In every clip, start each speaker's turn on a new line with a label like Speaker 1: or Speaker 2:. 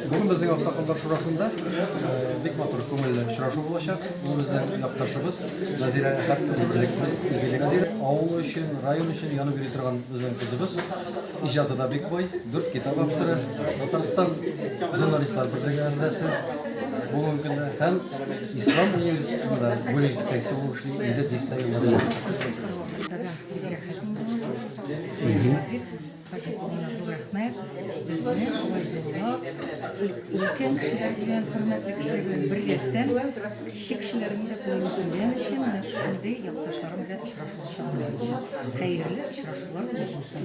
Speaker 1: Бүген безнең Аксакаллар шурасында бик матур күңелле очрашу булачак. Ул безнең якташыбыз Назирә Әхәт кызы игелек Назирә авыл өчен, район өчен янып йөри торган безнең кызыбыз. Иҗаты да бик бай, дүрт китап авторы, Татарстан журналистлар берлеге әгъзасы бүгенге көндә һәм Ислам университетында бүлек җитәкчесе булып эшли инде дистә еллар.
Speaker 2: Бик рәхәт инде ул. Таҗиковна, зур рәхмәт. Безне шулай зурлап, өлкән кешеләр белән, хөрмәтле кешеләр белән беррәттән, кече кешеләрнең дә күңелен күргән өчен, менә шушындый якташларым белән очрашуга чакырган өчен. Хәерле очрашулар булсын.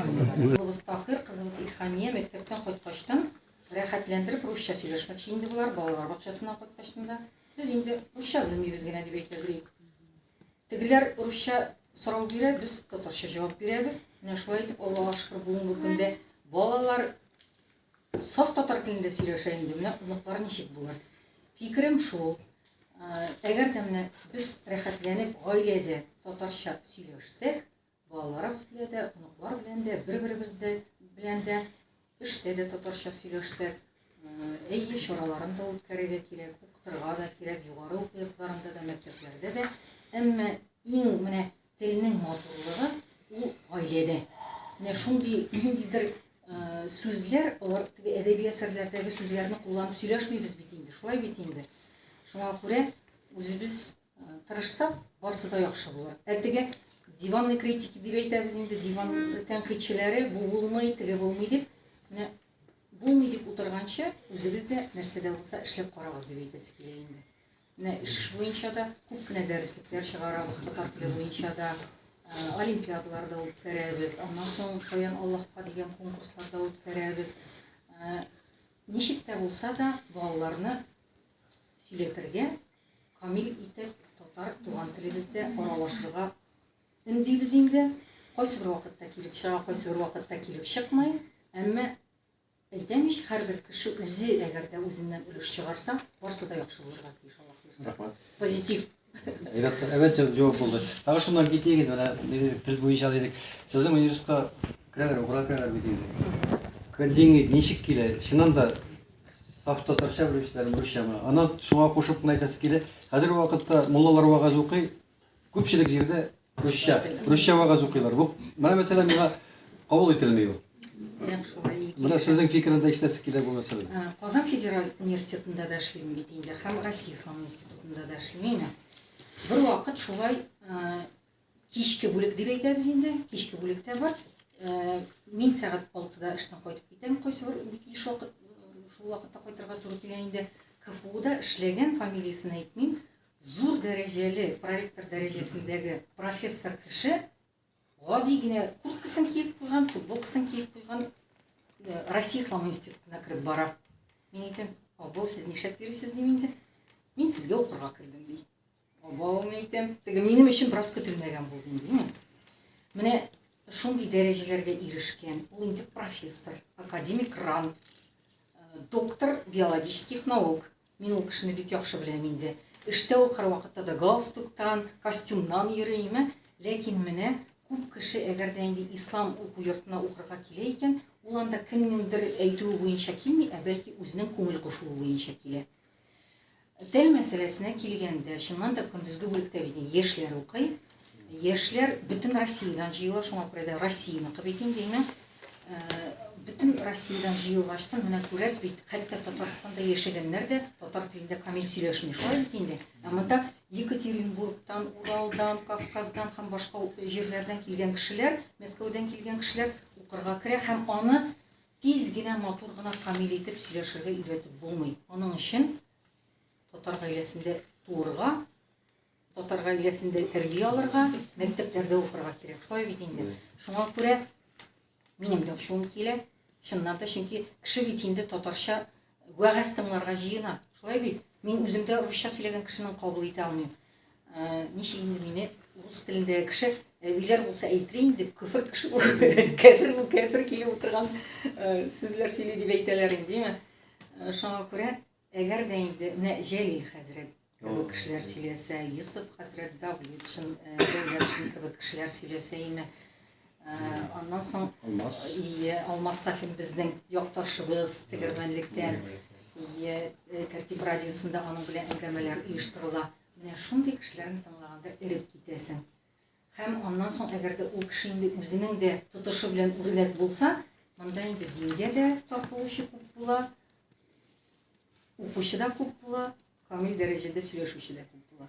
Speaker 2: Амин.
Speaker 3: Улыбыз Таһир, кызыбыз Илһамия мәктәптән кайткачтан рәхәтләндереп русча сөйләшмәкче инде болар, балалар бакчасыннан кайткачтан да. Без инде русча белмибез генә дип әйтәбез. Тегеләр русча сорау бирә, без татарча җавап бирәбез. Менә шулай итеп, Аллага шөкер, бүгенге көндә балалар саф татар телендә сөйләшә инде. Менә оныклар ничек булыр? Фикерем шул, әгәр дә менә без рәхәтләнеп гаиләдә татарча сөйләшсәк, Балаларыбыз белән дә, оныклар белән дә, бер-беребез дә белән дә, эштә дә татарча сөйләшсәк, әйе, чараларын да үткәрергә кирәк, укытырга да кирәк, югары уку йортларында да, мәктәпләрдә дә. Әмма иң менә телнең матурлыгы ул гаиләдә. Менә шундый ниндидер сүзләр, алар теге әдәби әсәрләрдәге сүзләрне кулланып сөйләшмибез бит инде, шулай бит инде. Шуңа күрә үзебез Тырышсак, барсы да яхшы булыр. Ә теге диванный критики дип әйтәбез инде, диван тәнкыйтьчеләре бу булмый, теге булмый дип, менә булмый дип утырганчы, үзегез дә нәрсә дә булса эшләп карагыз дип әйтәсе килә инде. Менә эш буенча да күп кенә дәреслекләр чыгарабыз, татар теле буенча да олимпиадалар да үткәрәбез, аннан соң Каян Аллаһка дигән конкурслар да үткәрәбез. Ничек тә булса да балаларны сөйләтергә, камил итеп татар туган телебездә аралашырга өндибез инде. Кайсы бер вакытта килеп чыга, кайсы бер вакытта килеп чыкмый. Әмма әйтәм ич, һәрбер кеше үзе әгәр дә үзеннән өлеш чыгарса, барсы да яхшы булырга тиеш, Аллаһ боерса.
Speaker 1: Рәхмәт.
Speaker 3: Позитив.
Speaker 1: Әйбәт, әйбәт җавап булды. Тагы шуннан китик инде, менә дидек, тел буенча дидек. Сезнең университетка керәләр, укырга керәләр бит инде. Деңги ничек килә? Чыннан да Саф татарча белүчеләр русчамы? Аны шуңа кушып кына әйтәсе килә. Хәзерге вакытта муллалар вәгазь укый, күпчелек җирдә русча, русча вәгазь укыйлар. Бу менә мәсәлән миңа кабул ителми ул.
Speaker 3: Нәкъ шулай.
Speaker 1: Менә сезнең фикерне дә ишетәсе килә бу мәсьәләдә.
Speaker 3: Казан федераль университетында да эшлим бит инде һәм Россия ислам институтында да эшлим, әйме? Бервакыт шулай Кичке бүлек дип әйтәбез инде. Кичке бүлек тә бар. Мин сәгать 6-да эштән кайтып китәм. Кайсы бер бик еш вакыт шул вакытта кайтырга туры килә инде. КФУда эшләгән, фамилиясен әйтмим, зур дәрәҗәле, проректор дәрәҗәсендәге профессор кеше гади генә курткасын киеп куйган, футболкасын киеп куйган Россия Ислам институтына кереп бара. Мин әйтәм, абау, сез нишләп йөрисез, дим инде. Мин сезгә укырга кердем, ди. Абау, мин әйтәм, теге минем өчен бераз көтелмәгән булды инде, әйме? Менә шундый дәрәҗәләргә ирешкән, ул инде профессор, академик ран, доктор биологических наук. Мин ул кешене бик яхшы беләм инде. Эштә ул һәрвакытта да галстуктан, костюмнан йөри, әйме? Ләкин менә күп кеше, әгәр дә инде ислам уку йортына укырга килә икән, ул анда кемнеңдер әйтүе буенча килми, ә бәлки үзенең күңел кушуы буенча килә. Тел мәсьәләсенә килгәндә, чыннан да көндезге бүлектә бит инде яшьләр укый. Яшьләр бөтен Россиядән җыела, шуңа күрә дә Россияныкы бит инде, әйме? Бөтен Россиядән җыелгачтын, менә күрәсез бит, хәтта Татарстанда яшәгәннәр дә татар телендә камил сөйләшми, шулай бит инде. Ә монда Екатеринбургтан, Уралдан, Кавказдан һәм башка җирләрдән килгән кешеләр, Мәскәүдән килгән кешеләр укырга керә һәм аны Тиз генә, матур гына, камил итеп сөйләшергә өйрәтеп булмый. Аның өчен татар гаиләсендә туырга, татар гаиләсендә тәрбия алырга, мәктәпләрдә укырга кирәк. Шулай бит инде. Шуңа күрә минем дә ачуым килә. Чыннан да, чөнки кеше бит инде татарча вәгазь тыңларга җыена. Шулай бит. Мин үзем дә русча сөйләгән кешенең кабул итә алмыйм. Ничек инде мине рус телендәге кеше, әбиләр булса әйтер инде, көфер кеше бу, кәфер бу, кәфер килеп утырган сүзләр сөйли дип әйтәләр инде, димме? Шуңа күрә, әгәр дә инде менә Җәлил хәзрәт кебек кешеләр сөйләсә, Йосыф хәзрәт Давлетшин, Дәүләтшин кебек кешеләр сөйләсә име, Аннан соң
Speaker 1: Алмаз.
Speaker 3: Ие, Алмаз Сафин безнең якташыбыз Тегермәнлектән. Ие, Тәртип радиосында аның белән әңгәмәләр оештырыла. Менә шундый кешеләрне тыңлаганда эреп китәсең. Һәм аннан соң, әгәр дә ул кеше инде үзенең дә тотышы белән үрнәк булса, монда инде дингә дә тартылучы күп була, укучы да күп була, камил дәрәҗәдә сөйләшүче дә күп була.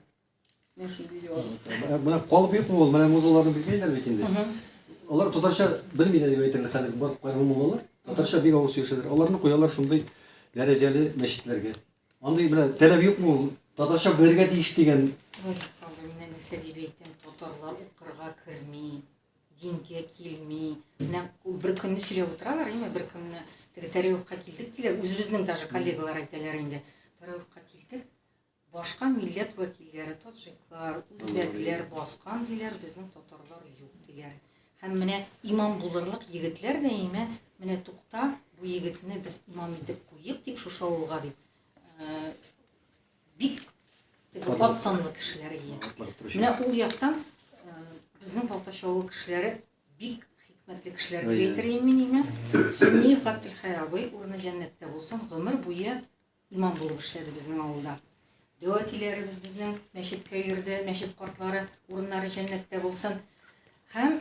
Speaker 3: Менә шундый җавап.
Speaker 1: Менә калып юкмы ул? Менә муллаларны белмиләр бит инде. Алар татарча белми дә дип әйтерлек хәзер бар кайбер муллалар. Татарча бик авыр сөйләшәләр. Аларны куялар шундый дәрәҗәле мәчетләргә. Андый менә таләп юкмы ул? Татарча белергә тиеш дигән.
Speaker 3: Вазифалы, менә нәрсә дип әйтәм, татарлар укырга керми, дингә килми. Менә бер көнне сөйләп утыралар, әйме, бер көнне теге Тәрәвихка килдек диләр. Үзебезнең даже коллегалар әйтәләр инде. Тәрәвихка килдек, Башка милләт вәкилләре, таджиклар, үзбәкләр баскан диләр, безнең татарлар юк диләр. Һәм менә имам булырлык егетләр дә имә, менә тукта, бу егетне без имам итеп куйыйк дип шушы авылга дип. Э, бик теге аз санлы кешеләр ия. Менә ул яктан э, безнең Балтач авылы кешеләре бик хикмәтле кешеләр дип әйтер идем мин имә. Сөнниев Габделхәй абый урыны җәннәттә булсын, гомер буе Имам булып эшләде безнең авылда. Дәү әтиләребез безнең мәчеткә йөрде, мәчет картлары, урыннары җәннәттә булсын. Һәм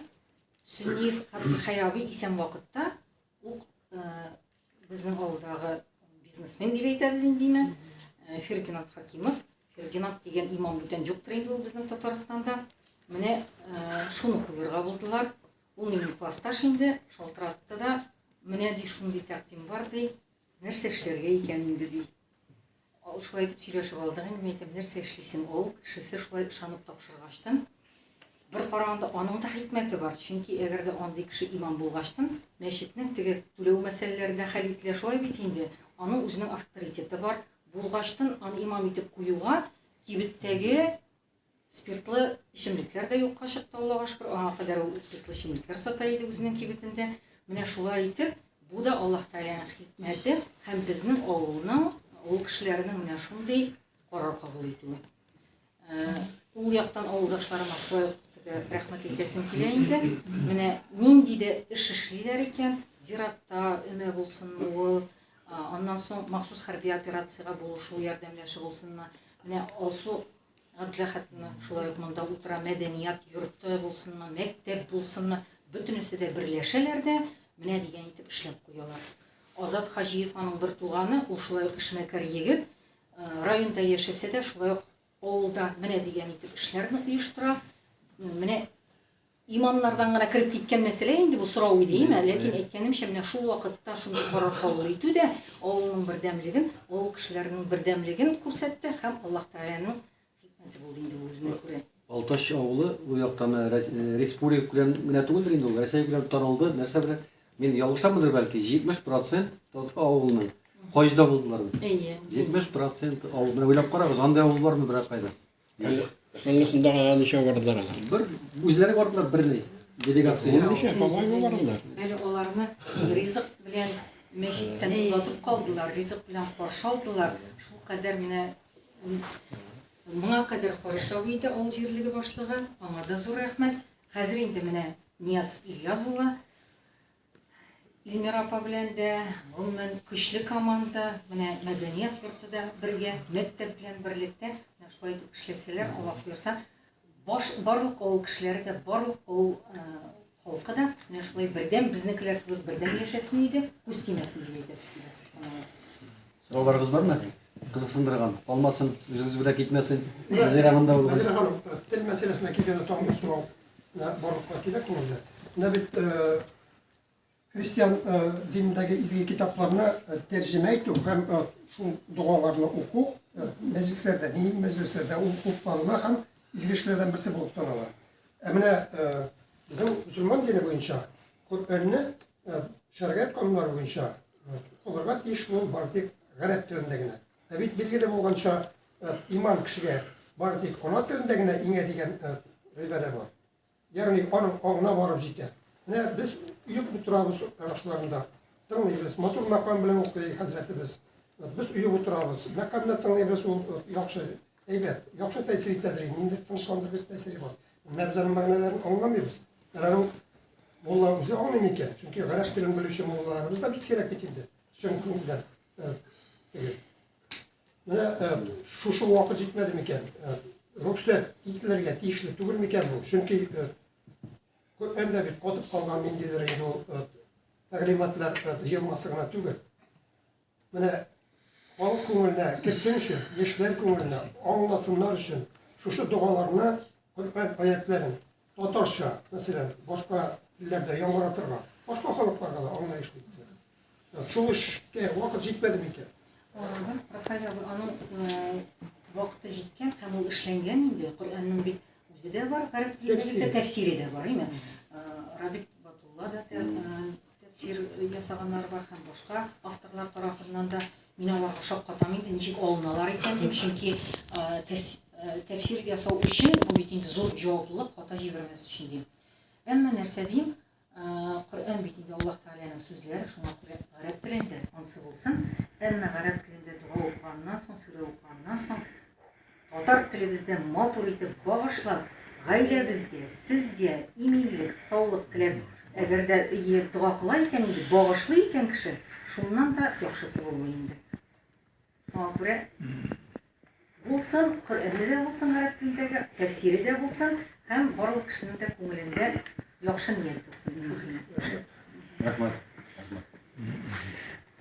Speaker 3: Сөнниев Габделхәй абый исән вакытта ул э, безнең авылдагы бизнесмен дип әйтәбез инде, э, Фердинанд Хакимов. Фердинанд дигән имам бүтән юктыр инде ул безнең Татарстанда. Менә э, шуны куерга булдылар. Ул минем классташ инде, шалтыратты да, менә ди шундый тәкъдим бар ди, Нәрсә эшләргә икән инде, ди. Шулай итеп сөйләшеп алдык инде, мин әйтәм, нәрсә эшлисең, авыл кешесе шулай ышанып тапшыргачтын, бер караганда аның да хикмәте бар, чөнки әгәр дә андый кеше имам булгачтын, мәчетнең теге түләү мәсьәләләре дә хәл ителә, шулай бит инде, аның үзенең авторитеты бар, булгачтын аны имам итеп куюга кибеттәге Спиртлы эчемлекләр дә юкка чыкты, Аллага шөкер. Аңа кадәр ул спиртлы эчемлекләр сата иде үзенең кибетендә. Менә шулай итеп, бу да Аллаһ Тәгаләнең хикмәте һәм безнең авылның, авыл кешеләренең менә шундый карар кабул итүе. Э, ул яктан авылдашларыма шулай ук теге рәхмәт әйтәсем килә инде. Менә нинди дә эш эшлиләр икән, зиратта өмә булсынмы ул, аннан соң махсус хәрби операциягә булышу, ярдәмләшү булсынмы. Менә Алсу Габдрәхәтны шулай ук монда утыра, мәдәният йорты булсынмы, мәктәп булсынмы, бөтенесе дә берләшәләр дә, менә дигән итеп эшләп куялар. Азат Хаҗиев аның бер туганы, ул шулай ук эшмәкәр егет, э, районда яшәсә дә, шулай ук авылда менә дигән итеп эшләрне оештыра. Менә Имамнардан гына кереп киткән мәсьәлә инде бу сорау иде, әйме? Ләкин әйткәнемчә, менә шул вакытта шундый карар кабул итү дә авылның бердәмлеген, авыл кешеләренең бердәмлеген күрсәтте һәм Аллаһ Тәгаләнең хикмәте булды инде бу үзенә күрә.
Speaker 1: Балтач авылы ул яктан республика күләм генә түгелдер инде ул, Рәсәй күләм таралды. Нәрсә белән? Мин ялгышамдыр бәлки, 70 процент татар авылының хаҗда булдылар бит.
Speaker 3: Әйе.
Speaker 1: 70 процент авыл. Менә уйлап карагыз, андый авыл бармы берәр кайда?
Speaker 4: Соңгысында гына ничә бардылар алар?
Speaker 1: Бер үзләре бардылар бер ни делегация.
Speaker 4: Ничә, по-моему, бардылар.
Speaker 3: Әле аларны ризык белән мәчеттән озатып калдылар, ризык белән каршы алдылар. Шул кадәр менә моңа кадәр Харис абый иде авыл җирлеге башлыгы, аңа да зур рәхмәт. Хәзер инде менә Нияз Ильяз улы Илмира апа белән дә, гомумән, көчле команда, менә мәдәният йорты да бергә, мәктәп белән берлектә, менә шулай итеп эшләсәләр, Алла боерса, баш, барлык авыл кешеләре дә, барлык авыл э, халкы да менә шулай бердәм, безнекеләр кебек бердәм яшәсен иде, күз тимәсен дип әйтәсе килә, сөбханалла.
Speaker 1: Сорауларыгыз бармы? Кызыксындырган. Калмасын, үзегез белән китмәсен. Нәзирә монда булган.
Speaker 5: Нәзирә ханым, тел мәсьәләсенә килгәндә тагын бер сорау барлыкка килә күңелдә. Менә бит э, христиан э, динендәге изге китапларны э, тәрҗемә итү һәм шул догаларны уку мәҗлесләрдә, дини мәҗлесләрдә ул хупланыла һәм изге эшләрдән берсе булып санала. Ә менә безнең мөселман дине буенча Коръәнне шәригать кануннары буенча укылырга тиеш ул бары тик гарәп телендә генә. Ә бит билгеле булганча, иман кешегә бары тик ана телендә генә иңә дигән гыйбарә бар. Ягъни аның аңына барып җитә. Менә без оеп утырабыз ашларында, тыңлыйбыз, матур мәкам белән укый хәзрәтебез. Без оеп утырабыз, мәкамны тыңлыйбыз, ул яхшы, әйбәт, яхшы тәэсир итәдер, ниндидер тынычландыргыч тәэсире бар. Менә без аның мәгънәләрен аңламыйбыз. Менә аның Мулла үзе аңлый микән? Чөнки гарәп телен белүче муллаларыбыз да бик сирәк бит инде. Чын күңелдән. Теге. Менә шушы вакыт җитмәде микән? Рөхсәт ителергә тиешле түгел микән бу? Чөнки Коръәндә бит катып калган ниндидер инде ул тәгълиматлар җыелмасы гына түгел. Менә халык күңеленә керсен өчен, яшьләр күңеленә аңласыннар өчен шушы догаларны, Коръән аятләрен татарча, мәсәлән, башка телләрдә яңгыратырга, башка халыкларга да аңлаешлы итәргә. Шул эшкә вакыт җитмәде микән?
Speaker 3: Аңладым, Рафаэль абый, аның вакыты җиткән һәм ул эшләнгән инде. Коръәннең бит үзе дә бар, гарәп телендәгесе, тәфсире дә бар, әйме? Рабит Батулла да тәфсир ясаганнар бар һәм башка авторлар тарафыннан да. Мин аларга шаккатам инде, ничек алыналар икән дип, чөнки тәфсир ясау өчен бу бит инде зур җаваплылык, хата җибәрмәс өчен дим. Әмма нәрсә дим, Коръән бит инде Аллаһ Тәгаләнең сүзләре, шуңа күрә гарәп телендә ансы булсын. Әмма гарәп телендә дога укыганнан соң, сүрә укыганнан соң, татар телебездә матур итеп багышлап, гаиләбезгә, сезгә иминлек, саулык теләп, әгәр дә ие дога кыла икән инде, багышлый икән кеше, шуннан да яхшысы булмый инде. Шуңа күрә булсын, Коръәне дә булсын гарәп телендәге, тәфсире дә булсын һәм барлык кешенең дә күңелендә яхшы ният булсын, иң мөһиме.
Speaker 1: Рәхмәт. Рәхмәт.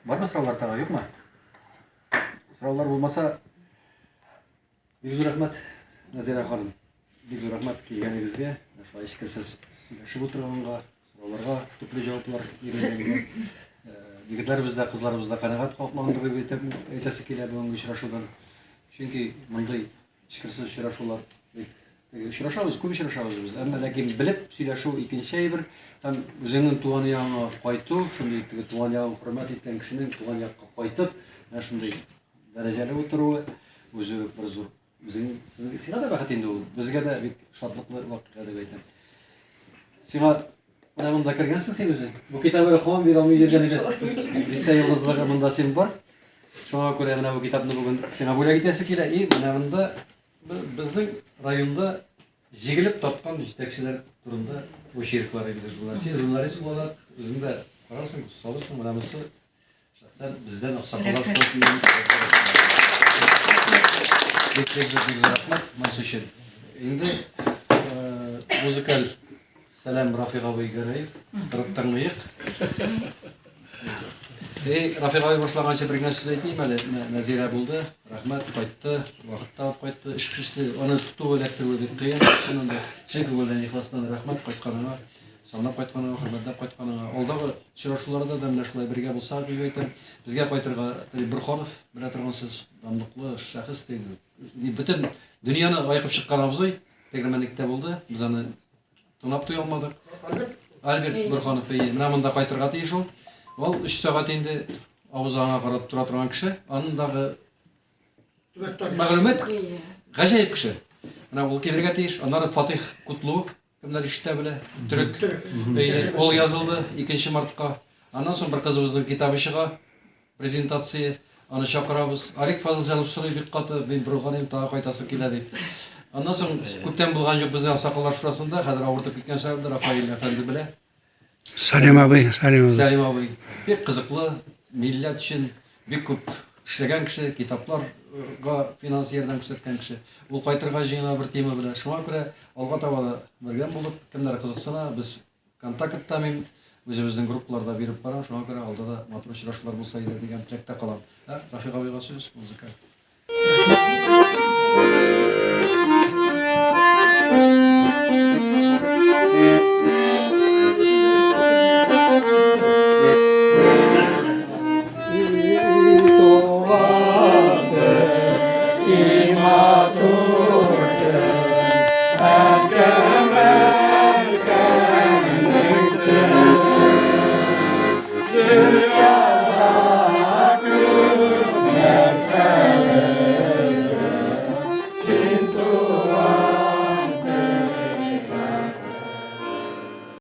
Speaker 1: Бармы сораулар тагы, юкмы? Сораулар булмаса, бик зур рәхмәт, Назира ханым. Бик зур рәхмәт килгәнегезгә, шулай эчкерсез сөйләшеп утырганга, сорауларга төпле җаваплар биргәнгә. Э, егетләребез дә, кызларыбыз да канәгать калды дип әйтәсе килә бүгенге очрашудан. Чөнки мондый эчкерсез очрашулар бик Очрашабыз, күп очрашабыз без, әмма ләкин белеп сөйләшү икенче әйбер һәм үзеңнең туган ягыңа кайту, шундый теге туган ягын хөрмәт иткән кешенең туган якка кайтып, менә шундый дәрәҗәле утыруы үзе үк бер зур үзең сиңа да бәхет инде ул, безгә дә бик шатлыклы вакыйга дип әйтәм. Сиңа менә монда кергәнсең син үзең. Бу китабы һаман бирә алмый йөргән иде. Бистә йолдызлыгы монда син бар. Шуңа күрә менә бу китапны бүген сиңа бүләк итәсе килә. И менә монда Безнең районда җигелеп тарткан җитәкчеләр турында очерклар инде болар. Син журналист буларак үзең дә карарсың, күз салырсың, менә монысы шәхсән бездән аксакаллар шурасыннан. Бик бик зур бик зур рәхмәт монысы өчен. Инде музыкаль Сәлам, Рафик абый Гәрәев. Торып тыңлыйк. Эй, Рафик абый башлаганчы бер генә сүз әйтмим әле. Менә Нәзирә булды. Рәхмәт, кайтты. Вакыт табып кайтты. Эш кешесе. Аны тоту, эләктерүе бик кыен. Чыннан да, чын күңелдән, ихластан рәхмәт кайтканыңа, санап кайтканыңа, хөрмәтләп кайтканыңа. Алдагы очрашуларда да менә шулай бергә булсак, дип әйтәм. Безгә кайтырга тели Борханов, белә торгансыз, данлыклы шәхес диде. Бөтен дөньяны айкып чыккан абзый тегермәнлектә булды. Без аны тыңлап туя алмадык.
Speaker 5: Альберт?
Speaker 1: Альберт Борханов, әйе. Менә монда кайтырга тиеш ул. Ул 3 сәгать инде авызы аңа карап тора торган кеше. Анындагы мәгълүмат гаҗәеп кеше. Менә ул килергә тиеш. Аннары Фатих Кутлу, кемнәр ишетә белә, төрек. Әйе, ул язылды 2 мартка. Аннан соң бер кызыбызның китабы чыга. Презентация, аны чакырабыз. Алик Фазылҗанов сорый бик каты, мин борылган идем, тагы кайтасы килә дип. Аннан соң күптән булган юк безнең аксакаллар шурасында, хәзер авыртып киткән сәбәпле Рафаэль әфәнде белә.
Speaker 6: Салим абый, Салим абый.
Speaker 1: Сәлим абый бик кызыклы, милләт өчен бик күп эшләгән кеше, китапларга финанс ярдәм күрсәткән кеше. Ул кайтырга җыена бер тема белән. Шуңа күрә алга таба да бергә булып, кемнәр кызыксына, без Контактта мин үзебезнең группаларда биреп барам, шуңа күрә алда да матур очрашулар булса иде дигән теләктә калам. Ә, Рафик абыйга сүз, музыка.